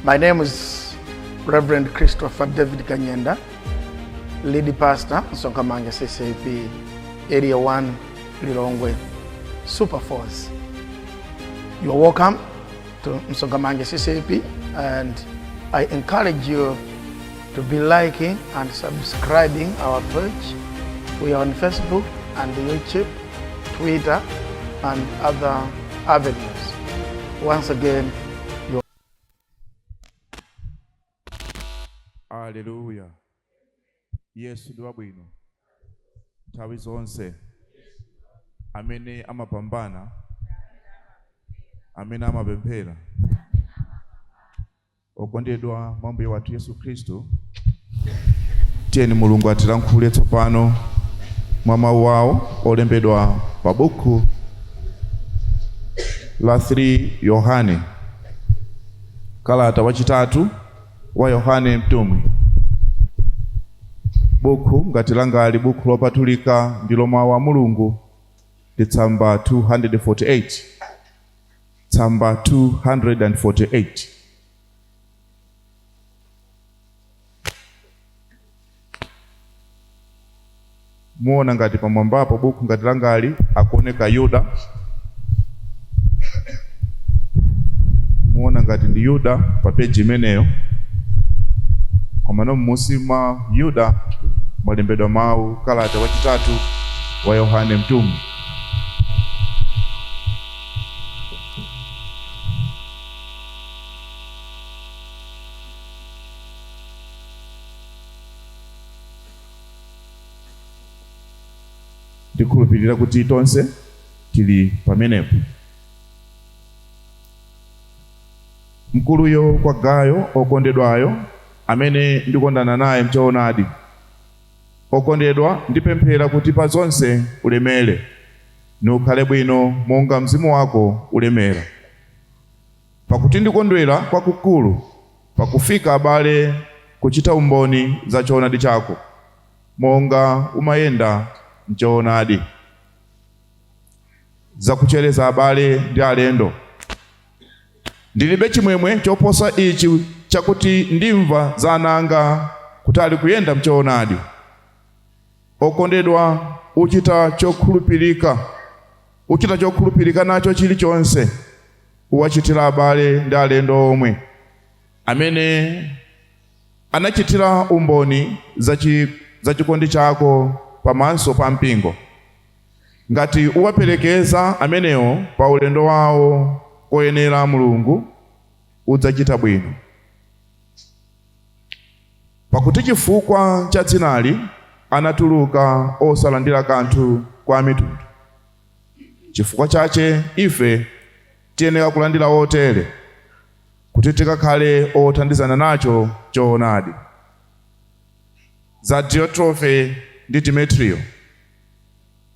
My name is Reverend Christopher David Kanyenda, lead pastor, Msonkhamanja CCAP, Area 1, Lilongwe, Super Force. You are welcome to Msonkhamanja CCAP, and I encourage you to be liking and subscribing our page. We are on Facebook and YouTube, Twitter, and other avenues. Once again, you Aleluya! Yesu ndi wabwino nthawi zonse. Amene amapambana, amene amapemphera. Okondedwa mwa Mbuye wathu Yesu Khristu, tiyeni Mulungu atilankhule tsopano mwa mawu awo olembedwa pa buku la 3 Yohane, kalata wachitatu wa Yohane mtumwi. Buku ngati langali Buku Lopatulika ndilo mawu a Mulungu ndi tsamba 248, tsamba 248. Muona ngati pamwambapo buku ngati langali akuoneka Yuda. Muona ngati ndi Yuda pa peji imeneyo, komano m'munsi mwa Yuda mwalembedwa mawu kalata wachitatu wa Yohane mtumwi. Ndikhulupirira kuti tonse tili pamenepo. Mkuluyo kwa Gayo okondedwayo, amene ndikondana naye m'choonadi. Okondedwa, ndipemphera kuti pa zonse ulemere, nukhale bwino monga mzimu wako ulemera. Pakuti ndikondwera kwakukulu pakufika abale kuchita umboni za choonadi chako, monga umayenda m'choonadi. Za kuchereza abale ndi alendo. Ndilibe chimwemwe choposa ichi chakuti ndimva za ana anga kuti ali kuyenda m'choonadi. Okondedwa, uchita chokhulupirika, uchita chokhulupirika nacho chilichonse uwachitira abale ndi alendo omwe, amene anachitira umboni za chikondi chako pamaso pa mpingo. Ngati uwaperekeza amenewo pa ulendo wawo koyenera Mulungu, udzachita bwino. Pakuti chifukwa cha dzinali anatuluka osalandira kanthu kwa amitundu. Chifukwa chache ife tiyenera kulandira otere, kuti tikakhale othandizana nacho choonadi. Za Diotrofe ndi Demetriyo.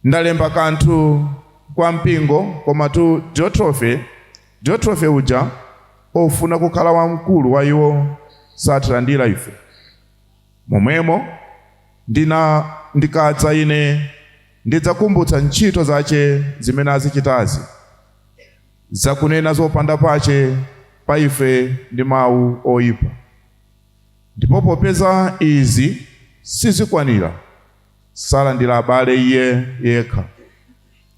Ndalemba kanthu kwa mpingo, komatu Diotrofe, Diotrofe uja ofuna kukhala wamkulu wa iwo, satilandira ife. Momwemo ndina ndikadza ine ndidzakumbutsa ntchito zache zimene azichitazi, zakunena zopanda pache pa ife ndi mawu oipa. Ndipo popeza izi sizikwanira, salandira abale iye yekha,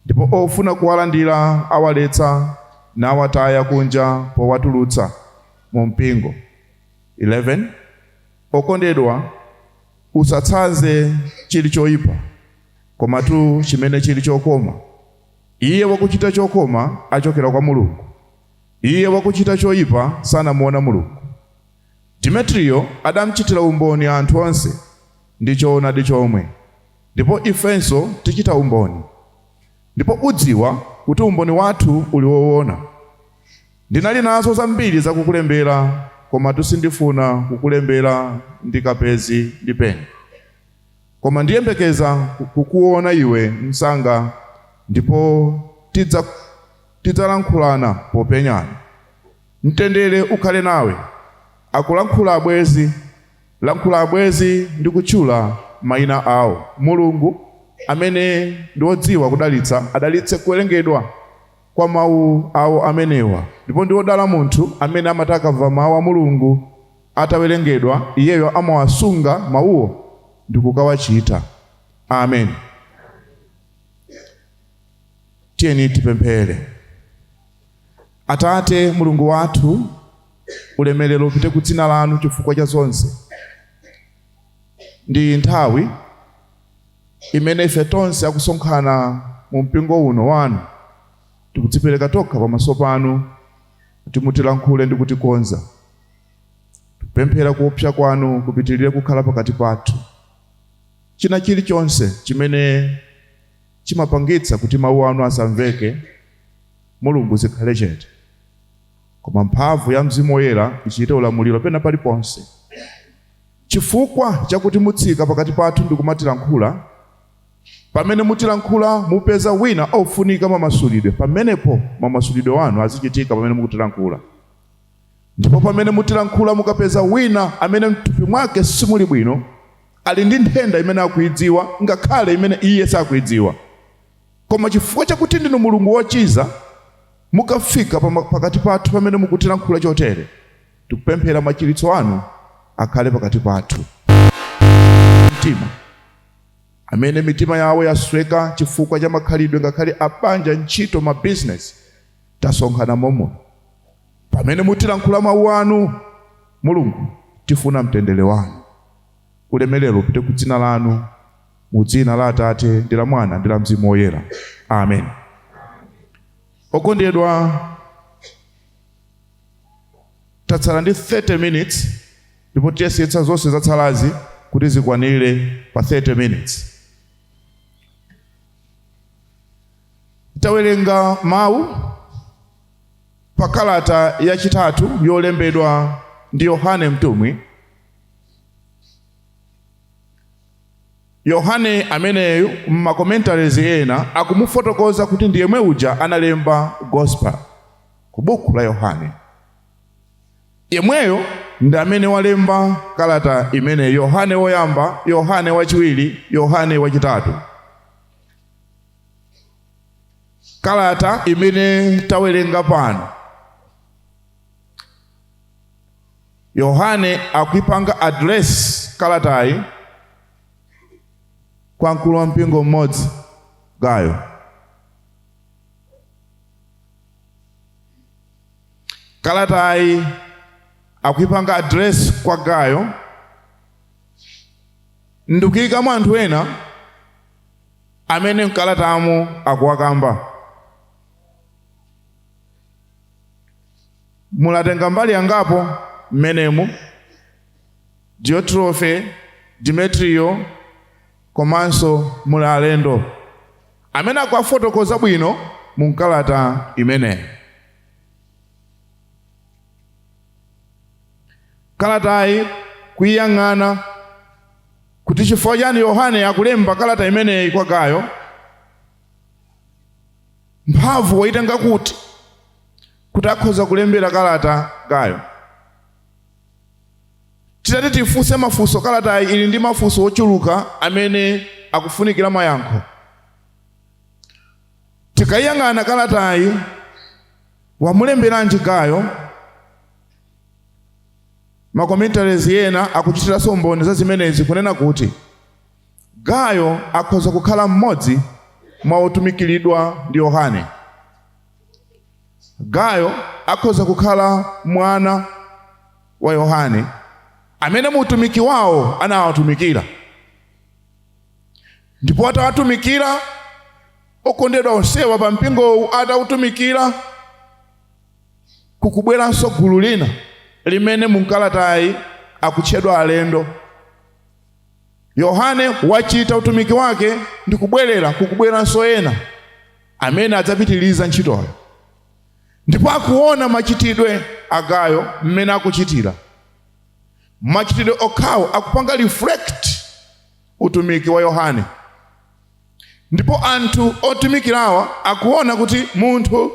ndipo ofuna kuwalandira awaletsa, nawataya kunja powatulutsa mu mpingo. 11 Okondedwa, usatsanze chili choipa, komatu chimene chili chokoma. Iye wakuchita chokoma achokera kwa Mulungu, iye wakuchita choipa sanamuona Mulungu. Demetriyo adamchitira umboni anthu onse ndi choonadi chomwe, ndipo ifenso tichita umboni, ndipo udziwa kuti umboni wathu uli woona. Ndinali nazo zambiri zakukulembera, komatu sindifuna kukulembera ndi kapezi ndi peni. Koma ndiyembekeza kukuona iwe msanga, ndipo tidzalankhulana popenyana. Mtendere ukhale nawe. Akulankhula abwenzi. Lankhula abwenzi ndi kutchula mayina awo. Mulungu, amene ndi wodziwa kudalitsa, adalitse kuwerengedwa. kwa mawu awo amenewa. Ndipo ndi wodala munthu amene amati akamva mawu a Mulungu atawerengedwa, iyeyo amawasunga mawuwo ndi kukawachita. Amen. Tiyeni tipemphere. Atate Mulungu wathu, ulemerero upite ku dzina lanu chifukwa cha zonse. Ndi nthawi imene ife tonse akusonkhana mu mpingo uno wanu tikudzipereka tokha pamaso panu kuti mutilankhule ndi kutikonza. Tikupemphera kuopsa kwanu kupitirire kukhala pakati pathu. China chilichonse chimene chimapangitsa kuti mawu anu asamveke, Mulungu, zikhale chete, koma mphamvu ya Mzimu Woyera ichite ulamuliro pena paliponse. Chifukwa chakuti mutsika pakati pathu ndi kumatilankhula, pamene mutilankhula mupeza wina ofunika mamasulidwe, pamenepo mamasulidwe wanu azichitika pamene mukutilankhula. Ndipo pamene mutilankhula mukapeza wina amene mthupi mwake simuli bwino, ali ndi nthenda imene akuidziwa, ngakhale imene iye sakuidziwa, koma chifukwa chakuti ndinu Mulungu wochiza, mukafika pakati pathu pamene mukutilankhula chotere, tikupemphera machiritso anu akhale pakati pathu. Mtima amene mitima yawo yasweka chifukwa cha makhalidwe, ngakhale abanja, ntchito, mabizinesi, tasonkhana momuno. Pamene mutilankhula mawu anu, Mulungu, tifuna mtendere wanu. Ulemerero upite ku dzina lanu, mu dzina la Atate ndi la Mwana ndi la Mzimu Woyera. Amen. Okondedwa, tatsala ndi 30 minutes, ndipo tiyesetsa zonse zatsalazi kuti zikwanire pa 30 minutes. Tawerenga mawu pa kalata yachitatu yolembedwa ndi Yohane mtumwi. Yohane ameneyu m'macommentaries ena akumufotokoza kuti ndi yemwe uja analemba gospel ku buku la Yohane. Yemweyo ndi amene walemba kalata imene, Yohane woyamba, Yohane wachiwiri, Yohane wachitatu. Kalata imene tawerenga pano, Yohane akuipanga address kalatayi kwa mkulu wa mpingo mmodzi, Gayo. Kalatayi akuipanga address kwa Gayo ndikuyikamo anthu ena amene mkalatamo akuwakamba. Mulatenga mbali angapo mmenemu: Diotrofe, Demetrio, komanso muli alendo amene akuwafotokoza bwino mu mkalata imeneyi. Kalatayi kuiyang'ana kuti chifukwa chani Yohane akulemba kalata imeneyi kwa Gayo, mphamvu waitenga kuti kuti akhoza kulembera kalata Gayo? Titati tifunse mafunso, kalatayi ili ndi mafunso ochuluka amene akufunikira mayankho. Tikayiyang'ana kalatayi, wamulemberanji Gayo? Macommentaries ena akuchitiranso umboni za zimenezi kunena kuti Gayo akhoza kukhala mmodzi mwa otumikiridwa ndi Yohane. Gayo akhoza kukhala mwana wa Yohane amene mu utumiki wawo anawatumikira, ndipo atawatumikira okondedwa onsewa pa mpingowu, atautumikira, kukubweranso gulu lina limene munkalatayi akutchedwa alendo. Yohane wachita utumiki wake ndi kubwerera, kukubweranso ena amene adzapitiriza ntchitoyo, ndipo akuona machitidwe a Gayo mmene akuchitira. Machitidwe okhawo akupanga reflect utumiki wa Yohane, ndipo anthu otumikirawa akuona kuti munthu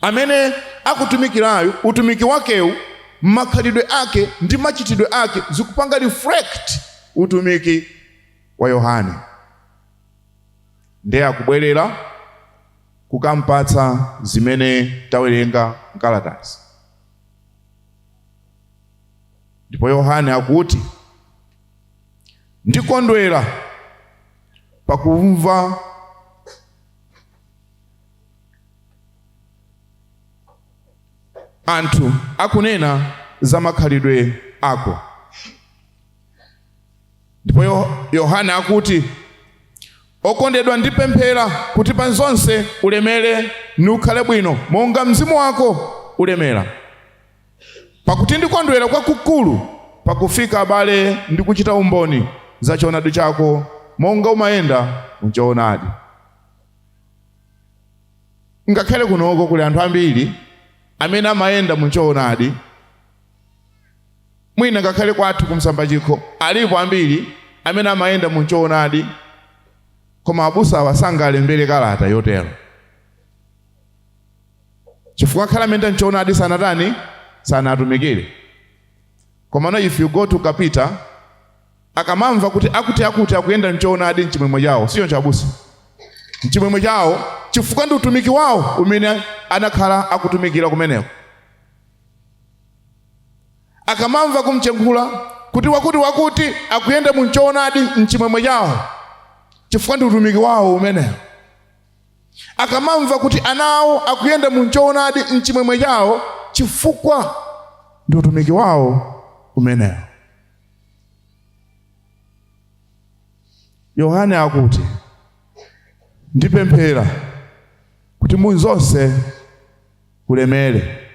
amene akutumikirayo, utumiki wakewu, makhalidwe ake ndi machitidwe ake zikupanga reflect utumiki wa Yohane. Ndiye akubwerera. Kukampatsa zimene tawerenga mkalatazi. Ndipo Yohane akuti, ndikondwera pakumva anthu akunena za makhalidwe ako. Ndipo Yohane akuti, okondedwa, ndipemphera kuti pa zonse ulemere nukhale bwino, monga mzimu wako ulemera. Pakuti ndikondwera kwakukulu pakufika abale ndi kuchita umboni za choonadi chako, monga umayenda muchoonadi. Ngakhale kunoko kuli anthu ambiri amene amayenda muchoonadi. Mwina ngakhale kwathu kumsambachikho alipo ambiri amene amayenda muchoonadi, koma abusawa sangalembere kalata yotero, chifukwa khala amene mchoonadi sanatani, sanatumikire. Komano if you go to Kapita, akamamva kuti akuti akuti akuyenda mchoonadi, mchimwemwe chawo, siyo chabusa, mchimwemwe chawo, chifukwa ndi utumiki wawo umene anakhala akutumikira kumeneko. Akamamva kumchenkhula kuti wakuti wakuti akuyenda munchoonadi, mchimwemwe chawo, chifukwa ndi utumiki wawo umenewo. Akamamva kuti ana awo akuyenda munchoonadi, mchimwemwe chawo, chifukwa ndi utumiki wawo umenewo. Yohane akuti, ndipemphera kuti munzonse ulemere,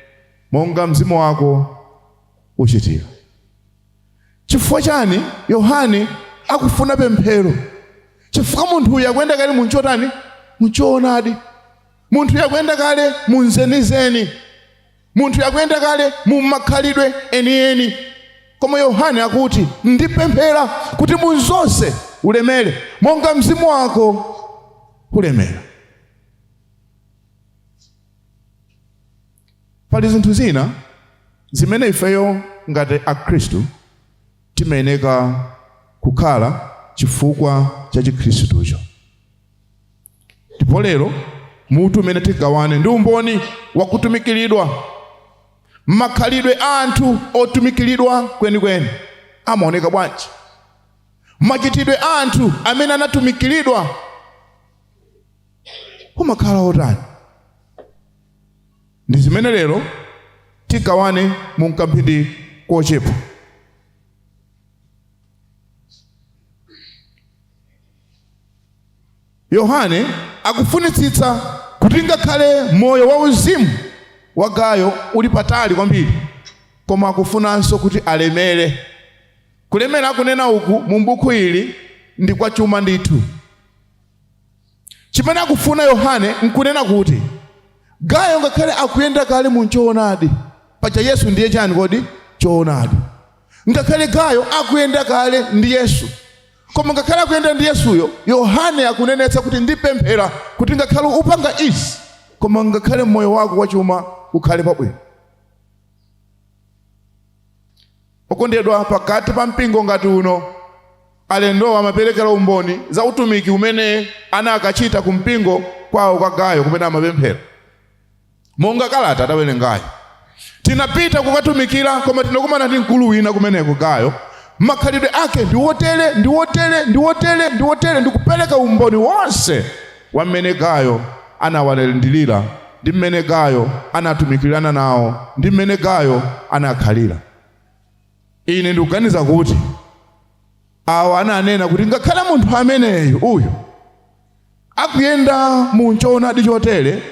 monga mzimu wako uchitira. Chifukwa chani Yohane akufuna pemphero? Chifukwa munthu uyu akuyenda kale munchotani? Munchoonadi. Munthu uyu akuyenda kale munzenizeni, munthu uyu akuyenda kale mumakhalidwe enieni. Koma Yohane akuti, ndipemphera kuti munzonse ulemere, monga mzimu wako ulemera. Pali zinthu zina zimene ifeyo ngati akhristu timayeneka kukhala chifukwa cha chikhristucho. Ndipo lero mutu umene tigawane ndi umboni wakutumikiridwa. Makhalidwe a anthu otumikiridwa kwenikweni amaoneka bwanji? Machitidwe a anthu amene anatumikiridwa umakhala otani? Ndi zimene lero tigawane mu mkamphindi kochepa. Yohane akufunitsitsa kuti ngakhale moyo wauzimu wa Gayo uli patali kwambiri, koma akufunanso kuti alemere. Kulemera akunena uku mu buku ili ndi kwa chuma ndithu. Chimene akufuna Yohane nkunena kuti Gayo ngakhale akuyenda kale mu choonadi, paja Yesu ndiye chani kodi? Choonadi. Ngakhale Gayo akuyenda kale ndi Yesu, koma ngakhale akuyenda ndi Yesuyo, Yohane akunenetsa kuti ndipemphera kuti ngakhale upanga izi, koma ngakhale moyo wako wachuma ukhale pabwino. Okondedwa, pakati pa mpingo ngati uno, alendowo amaperekera umboni za utumiki umene anakachita ku mpingo kwawo kwa Gayo kumene amapemphera, monga kalata tawerengayo. Tinapita kukatumikira, koma tinakumana ndi mkulu wina kumeneko, Gayo. Makhalidwe ake ndi wotere, ndi wotere, ndi wotere, ndi wotere, ndikupereka umboni wonse wa mmene Gayo anawalandirira, ndi mmene Gayo anatumikirana nawo, ndi mmene Gayo anakhalira. Ine ndikuganiza kuti awa ananena kuti ngakhale munthu ameneyu uyu akuyenda mu choonadi chotere,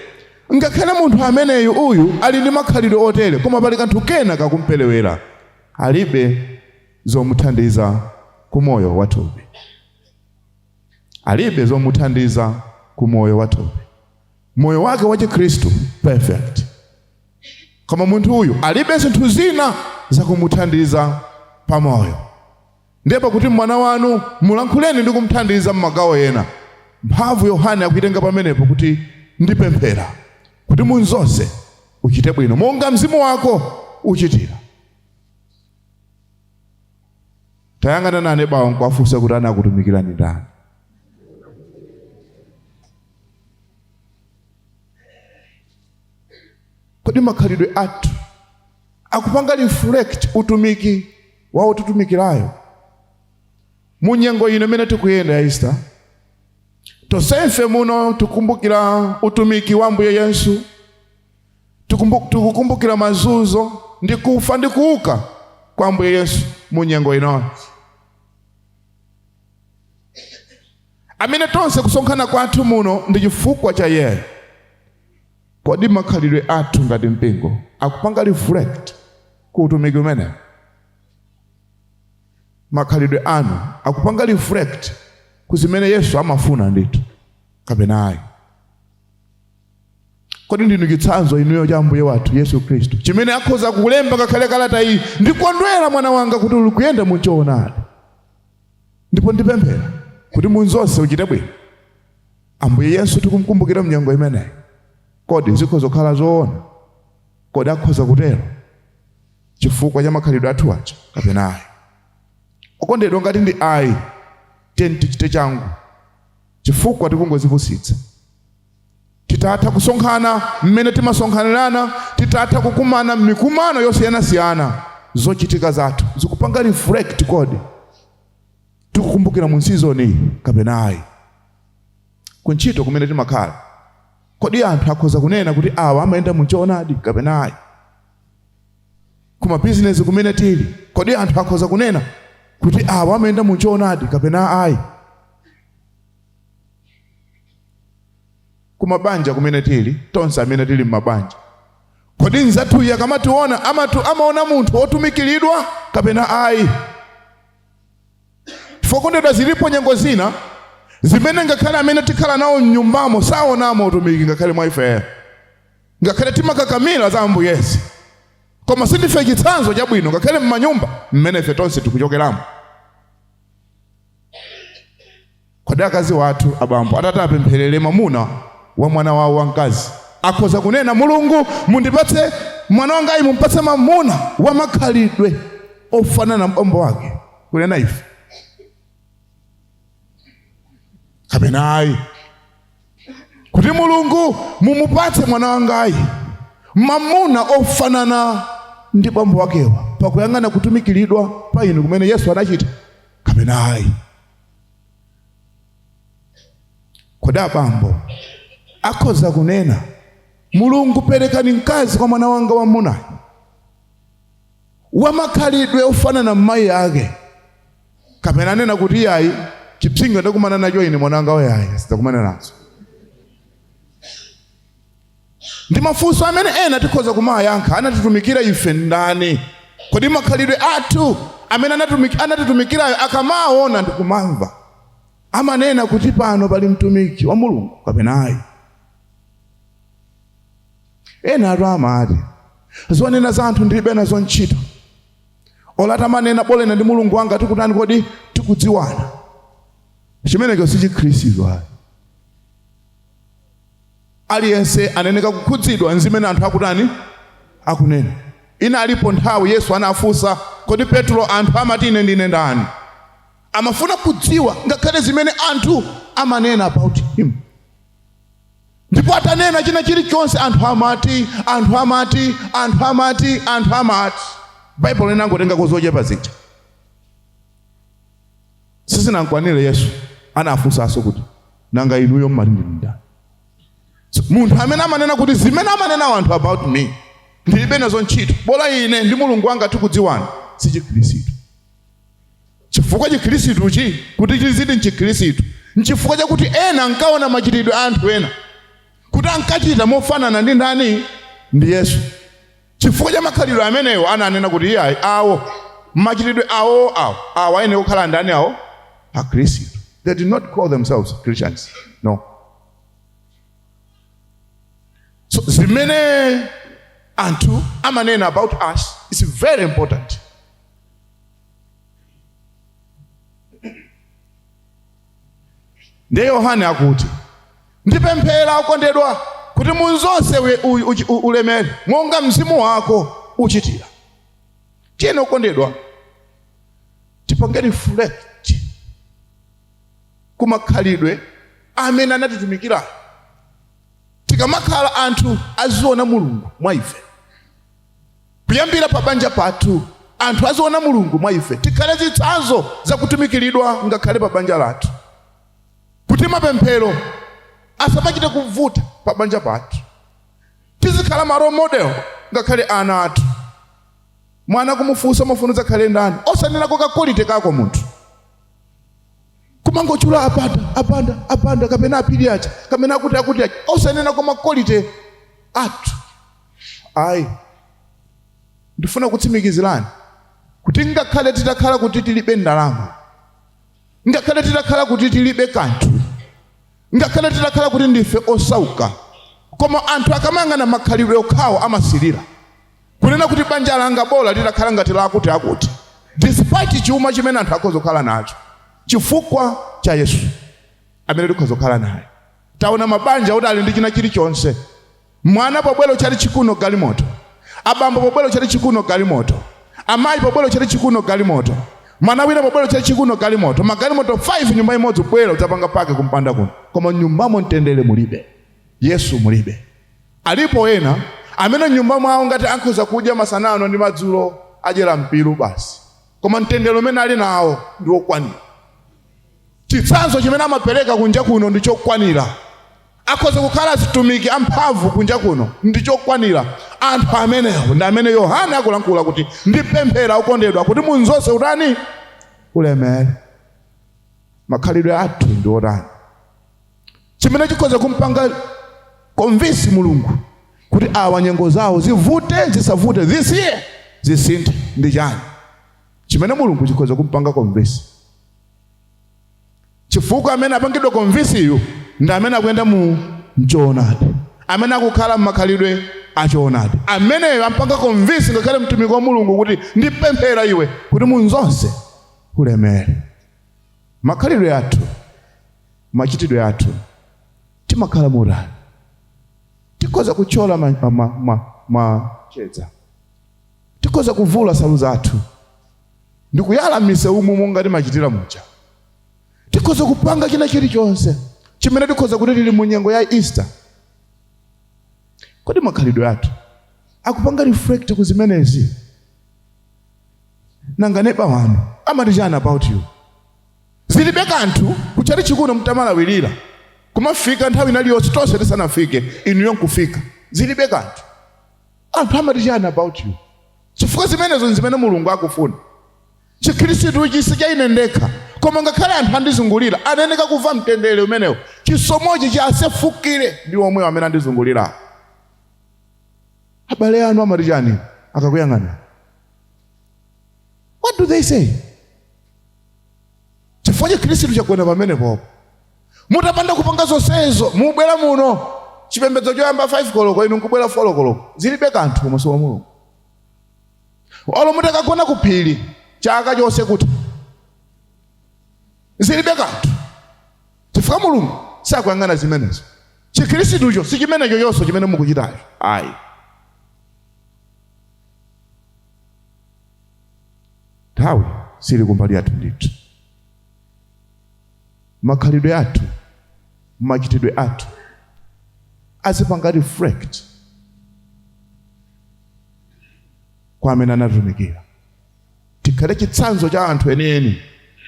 ngakhale munthu ameneyu uyu ali ndi makhalidwe otere, koma pali kanthu kena kakumperewera, alibe zomuthandiza ku moyo wathupi, alibe zomuthandiza ku moyo wathupi. Moyo wake wa chikhristu perfect, koma munthu uyu alibe zinthu zina zakumuthandiza pamoyo. Ndiye pakuti mwana wanu mulankhuleni ndi kumuthandiza m'magawo ena. Mphamvu Yohane akuitenga pamenepo kuti ndipemphera kuti munzonse uchite bwino, monga mzimu wako uchitira. Tayang'ana nane bawo nkwafunsa kuti anakutumikirani ndani? Kodi makhalidwe athu akupanga reflect utumiki wawo titumikirayo? Mu nyengo ino imene tikuyenda ya Easter, tonsefe muno tikukumbukira utumiki wa Ambuye Yesu, tikukumbukira mazunzo ndi kufa ndi kuuka kwa Ambuye Yesu. Mu nyengo inoyo amene tonse kusonkhana kwathu muno ndi chifukwa cha iyeyo, kodi makhalidwe athu ngati mpingo akupanga reflect ku utumiki umenewo? Makhalidwe anu akupanga reflect ku zimene Yesu amafuna ndithu kapena ayi? Kodi ndinu chitsanzo inuyo cha Ambuye wathu Yesu Khristu, chimene akhoza kulemba ngakhale kalata iyi, "Ndikondwera, mwana wanga, kuti uli kuyenda mu choonadi, ndipo ndipemphera kuti munzonse uchite bwino"? Ambuye Yesu tikumkumbukira mnyengo imeneyi. Kodi zikhoza kukhala zoona? Kodi akhoza kutero chifukwa cha makhalidwe athu aja kapena ayi? Okondedwa, ngati ndi ayi, tiyeni tichite changu, chifukwa tikungozipusitsa. Titatha kusonkhana mmene timasonkhanirana, titatha kukumana m'mikumano yosiyanasiyana, zochitika zathu zikupanga reflect kodi tikukumbukira mu season iyi kapena ayi? Kuntchito kumene timakhala, kodi anthu akhoza kunena kuti awa amayenda muchoonadi kapena ayi? Kumabizinesi kumene tili, kodi anthu akhoza kunena kuti awa amayenda muchoonadi kapena ayi? Kumabanja kumene tili, tonse amene tili mmabanja, kodi nzathuyi akamationa amaona munthu wotumikiridwa kapena ayi? Okondedwa, zilipo nyengo zina zimene ngakhale amene tikhala nawo mnyumbamo saonamo utumiki ngakhale mwa ifeyo. Ngakhale timakakamira za Ambuyezi, koma sindife chitsanzo chabwino ngakhale mmanyumba mmene ife tonse tikuchokeramo. Kodi akazi wathu, abambo atati apempherere mwamuna wa mwana wawo wamkazi, akhoza kunena, "Mulungu, mundipatse mwana wangayi, mumpatse mwamuna wa makhalidwe ofanana mbambo wake," kunena ife kapena ayi? Kuti, "Mulungu, mumupatse mwana wangayi mwamuna ofanana ndi bambo wakewa," pakuyang'ana kutumikiridwa pa inu kumene Yesu anachita kapena ayi? Kodi abambo akhoza kunena, "Mulungu, perekani mkazi kwa mwana wanga wamunayo wamakhalidwe ofanana mmayi ake," kapena anena kuti, "Iyayi, chipsinjo ndakumana nacho ine, mwana wanga wayayi sidzakumana nazo"? Ndi mafunso amene ena tikhoza kumayankha. Anatitumikira ife ndani? Kodi makhalidwe athu amene anatitumikirayo akamaona ndi kumamva, amanena kuti pano pali mtumiki wa Mulungu kapena ayi? Ena atu amati, "Zonena za anthu ndilibe nazo ntchito, olati amanena, bola ine ndi Mulungu wanga tikutani kodi? Tikudziwana." Chimenecho si Chikhristu ayi. Aliyense aneneka kukhudzidwa nzimene anthu akutani, akunena. Ina alipo nthawi Yesu anafunsa, "Kodi Petro, anthu amati ine ndine ndani?" Amafuna kudziwa ngakhale zimene anthu amanena about him. Ndipo atanena china chilichonse, anthu amati, anthu amati, anthu amati, anthu amati, Baibulo linangotengako zochepa zija, sizinamkwanire Yesu. Anafunsanso kuti, "Nanga inuyo mmati ndine ndani?" So, munthu amene amanena kuti, "Zimene amanena anthu about me ndilibe nazo ntchito, bola ine ndi Mulungu wanga tikudziwana," si Chikhristu. Chifukwa Chikhristuchi kuti chizidi nchikhristu nchifukwa chakuti ena ankaona machitidwe a anthu ena kuti ankachita mofanana ndi ndani? Ndi Yesu. Chifukwa cha makhalidwe amenewo ananena kuti, "Iyayi, awo machitidwe awo awo awo ayenera kukhala ndani awo? Akhristu." They did not call themselves Christians, no. So zimene anthu amanena about us is very important. Ndiye Yohane akuti, "Ndipemphera, okondedwa, kuti munzonse ulemere monga mzimu wako uchitira." Tiyeni, okondedwa, tipange reflect kumakhalidwe amene anatitumikira. Tikamakhala anthu aziona Mulungu mwa ife, kuyambira pa banja pathu, anthu aziona Mulungu mwa ife. Tikhale zitsanzo zakutumikiridwa ngakhale pa banja lathu, kuti mapemphero asamachite kuvuta pa banja pathu. Tizikhala ma role model ngakhale ana athu. Mwana kumufunsa, "Mafuna udzakhale ndani?" Osanenako ka quality kako munthu, kumangochula apanda, apanda, apanda, kapena apili aja, kapena akuti, akuti aja, osanenako ma quality athu, ayi. Ndifuna kutsimikizirani kuti ngakhale titakhala kuti tilibe ndalama, ngakhale titakhala kuti tilibe kanthu, ngakhale titakhala kuti ndife osauka, koma anthu akamayang'ana makhalidwe okhawo amasilira kunena kuti banja langa bola litakhala ngati lakuti akuti, despite chuma chimene anthu akhoza kukhala nacho, chifukwa cha Yesu amene tikhoza kukhala naye. Taona mabanja oti ali ndi china chilichonse, mwana pobwera chali chikuno galimoto, abambo pobwera chali chikuno galimoto, amayi pobwera chali chikuno galimoto, mwana wina pobwera chali chikuno galimoto, magalimoto 5 nyumba imodzi, bwera udzapanga park kumpanda kuno, koma nyumbamo mtendere mulibe, Yesu mulibe. Alipo ena amene nyumba mwawo ngati ankhoza kudya masanano ndi madzulo, adyera mpiru basi, koma mtendere umene ali nawo ndi wokwanira. Chitsanzo chimene amapereka kunja kuno ndi chokwanira. Akhoza kukhala azitumiki amphamvu kunja kuno, ndi chokwanira. Anthu amenewo ndi amene Yohane akulankhula kuti, "Ndipemphera, ukondedwa, kuti munzonse utani? Ulemere." Makhalidwe athu ndi otani chimene chikhoza kumpanga convince Mulungu kuti awa nyengo zawo zivute zisavute, this year zisinthe? Ndi chani chimene Mulungu chikhoza kumpanga convince? Chifukwa amene apangidwa convince yu ndi amene akuyenda mu mchoonadi, amene akukhala m'makhalidwe achoonadi. Ameneyo ampanga convince ngakhale mtumiki wa Mulungu kuti, "Ndipemphera iwe kuti munzonse ulemere." Makhalidwe athu, machitidwe athu, timakhala motani? Tikhoza kuthyola machedza, tikhoza kuvula salu zathu ndikuyala m'misewu monga timachitira muja, tikhoza kupanga china chilichonse chimene tikhoza kuti tili mu nyengo ya Easter. Kodi makhalidwe athu akupanga reflect ku zimenezi? Nanga neba wanu amati chani about you? Zilibe kanthu kuchati chikuno mtamalawirira kumafika nthawi inaliyonse, tonse tisanafike, inuyo nkufika, zilibe kanthu. Anthu amati chani about you? Chifukwa zimenezo nzimene Mulungu akufuna. Chikhristu chisi cha ine ndekha, koma ngakhale anthu andizungulira aneneka kumva mtendere umenewo, chisomochi chiasefukire ndi omwe amene andizungulira. Abale anu amati chani akakuyang'ana? What do they say? Chifukwa chikhristu chagona pamenepopo. Mutapanda kupanga zonsezo, mubwera muno chipembedzo choyamba 5 koloko, inu nkubwera 4 koloko, zilibe kanthu pamaso pa Mulungu. Olo mutakagona ku phiri chaka chonse kuti, zilibe kanthu, chifukwa Mulungu sakuyang'ana zimenezo. Chikhristucho si chimenecho chonso chimene mukuchitacho, ayi. Nthawi sili kumbali yathu ndithu. Makhalidwe athu, machitidwe athu azipanga reflect kwa amene anatumikira. Tikhale chitsanzo cha anthu enieni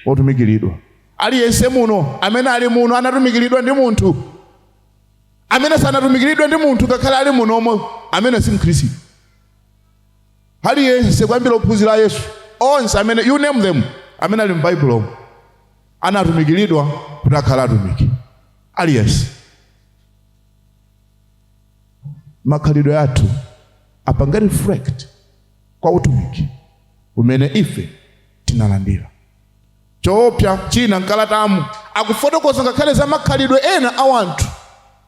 otumikiridwa. Aliyense muno amene ali muno anatumikiridwa ndi munthu. Amene sanatumikiridwe ndi munthu ngakhale ali munomo, amene si Mkhristu. Aliyense, kuyambira ophunzira a Yesu onse amene, you name them, amene ali m'Baibulomo, anatumikiridwa kuti akhale atumiki. Aliyense. Makhalidwe athu apange reflect kwa utumiki umene ife tinalandira. Choopsa china, mkalatamu akufotokoza ngakhale za makhalidwe ena a wanthu.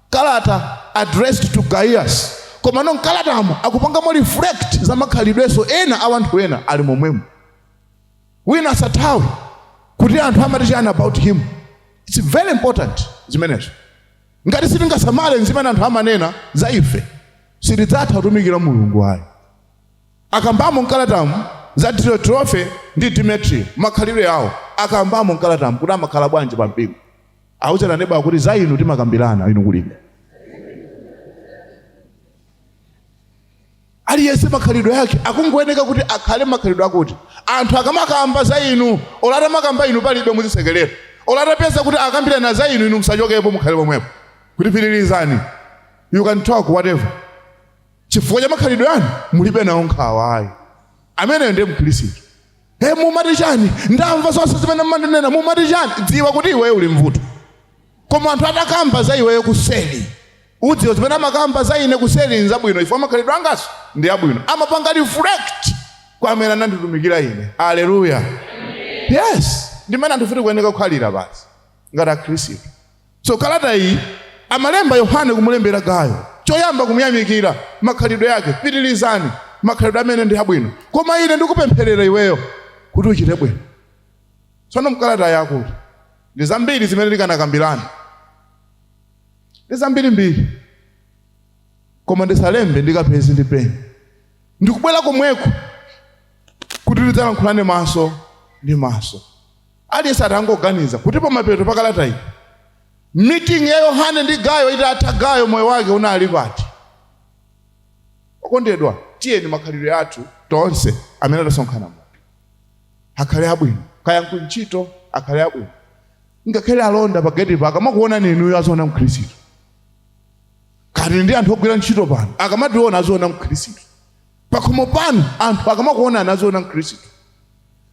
Kalata addressed to Gaius, komano mkalatamu akupangamo reflect za makhalidwenso ena a wanthu ena ali momwemo. Wina asathawe kuti anthu amati chani about him. It's very important zimenezo. Ngati sitingasamale zimene anthu amanena za ife, sitidzatha kutumikira Mulungu, ayi. Akambamo mkalatamu za Diotrofe ndi Demetrio, makhalidwe awo. Akambamo mkalatamu kuti amakhala bwanji pa mpingo. Awuzana neba kuti, "Za inu timakambirana inu kulibe." Aliyense makhalidwe yake akungoyeneka kuti akhale makhalidwe akuti anthu akamakamba za inu, olo atamakamba inu palibe, muzisekerera. Olo atapeza kuti akambirana za inu, inu musachokepo, mukhale pomwepo kuti pitirizani, you can talk whatever, chifukwa cha makhalidwe anu mulibe nawo nkhawa ayi. Ameneyo ndiye Mkhristu. He, mumati chani? Ndamva zonse zimene mmandinena, mumati chani? Dziwa kuti iweyo uli mvuto. Koma anthu atakamba za iweyo kuseli, udziwa zimene amakamba za ine kuseli nzabwino, ifo makhalidwe angaso ndi abwino, amapanga reflect kwa amene ananditumikira ine. Aleluya! Yes, ndimene anthu tikuyeneka kukhalira basi ngati Akhristu. So kalata iyi amalemba Yohane kumulembera Gayo, choyamba kumuyamikira makhalidwe yake, pitirizani makhalidwe amene ndi abwino, koma ine ndikupempherera iweyo kuti uchite bwino. Tsono mkalata yakuti ndi zambiri zimene tikanakambirana, ndi zambirimbiri, koma ndisalembe ndikapezi ndi peni. Ndikubwera komweko kuti tidzalankhulane maso ndi maso. Aliyense atangoganiza kuti pamapeto pa kalata iyi, meeting ya Yohane ndi Gayo itatha, Gayo moyo wake unali pati? Okondedwa, tiyeni makhalidwe athu tonse amene tasonkhana muno akhale abwino. Kaya nkuntchito, akhale abwino. Ngakhale alonda pa gate pa akamakuonani inuyo aziona Mkhristu. Kati ndi anthu ogwira ntchito pano, akamationa aziona Mkhristu. Pakhomo panu anthu akamakuonani aziona Mkhristu.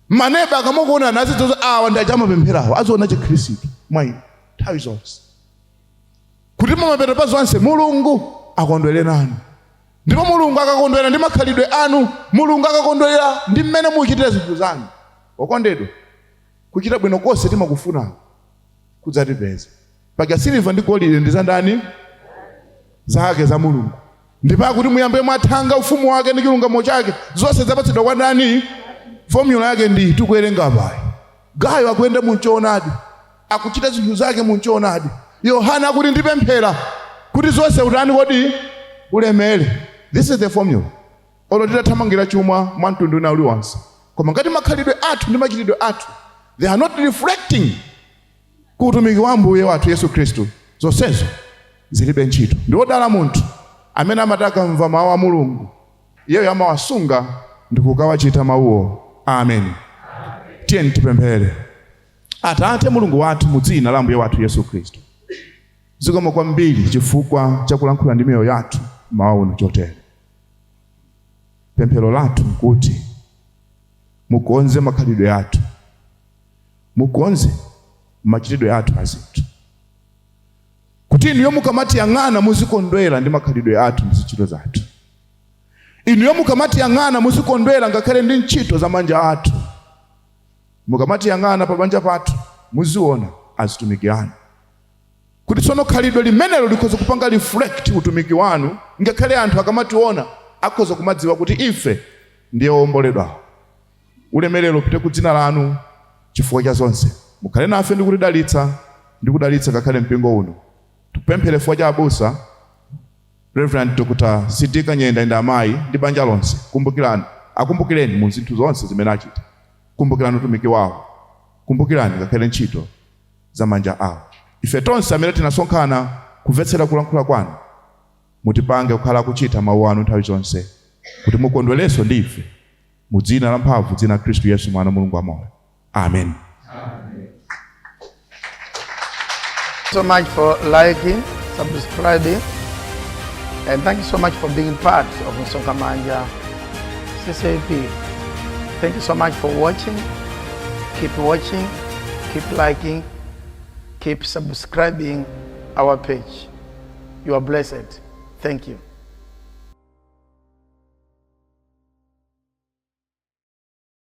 Maneba akamakuonani azidziwa awa ndi aja amapempherawo, aziona Chikhristu mwa inu nthawi zonse, kuti pamapeto pa zonse Mulungu akondwere nanu. Ndipo Mulungu akakondwera ndi makhalidwe anu, Mulungu akakondwera ndi mmene muchitira zinthu zanu, okondedwa, kuchita bwino konse timakufuna kudzatipeza. Paja siliva ndi golide ndi za ndani? Zake za Mulungu. Ndipo akuti muyambe mwathanga ufumu wake ndi chilungamo chake, zonse zapatsidwa kwa ndani? Formula yake ndi tikuwerenga payi. Gayo akuyenda munchoonadi, akuchita zinthu zake munchoonadi. Yohana akuti ndipemphera kuti zonse utani kodi? Ulemere. This is the formula. Olo titathamangira chuma mwa mtundu wina uliwonse, koma ngati makhalidwe athu ndi machitidwe athu they are not reflecting ku utumiki wa Ambuye wathu Yesu Khristu, zonsezo zilibe ntchito. Ndi wodala munthu amene amati akamva mawu a Mulungu, iyeyo amawasunga ndi kukawachita mawuwo. Amen. Tiyeni tipemphere. Atate Mulungu wathu, mu dzina la Ambuye wathu Yesu Khristu, zikomo kwambiri chifukwa chakulankhula ndi miyoyo yathu mawa uno chotere. Pemphero lathu nkuti mukonze makhalidwe athu, mukonze machitidwe athu azinthu, kuti inuyo mukamatiyang'ana muzikondwera ndi makhalidwe athu ndi zintchito zathu. Inuyo mukamatiyang'ana muzikondwera ngakhale ndi ntchito za manja athu. Mukamatiyang'ana pa banja pathu muziona azitumiki anu, kuti tsono khalidwe limenelo likhoza kupanga reflect utumiki wanu. Ngakhale anthu akamationa akhoza kumadziwa kuti ife ndiye owomboledwawo. Ulemerero upite ku dzina lanu chifukwa cha zonse. Mukhale nafe ndi kutidalitsa ndi kudalitsa ngakhale mpingo uno. Tikupemphere chifukwa cha abusa Reverend Dr. C.D. Kanyenda ndi amayi ndi banja lonse. Kumbukirani, akumbukireni mu zinthu zonse zimene achita. Kumbukirani utumiki wawo, kumbukirani ngakhale ntchito za manja awo. Ife tonse amene tinasonkhana kumvetsera kulankhula kwanu, mutipange kukhala kuchita mawu anu nthawi zonse, kuti mukondwerenso ndi ife, mu dzina la mphamvu, dzina la Khristu Yesu, Mwana wa Mulungu wamoyo. Amen. So much for liking, subscribing, and thank you so much for being part of Msonkhamanja CCAP. Thank you so much for watching. Keep watching, keep liking, keep subscribing our page. You are blessed. Thank you.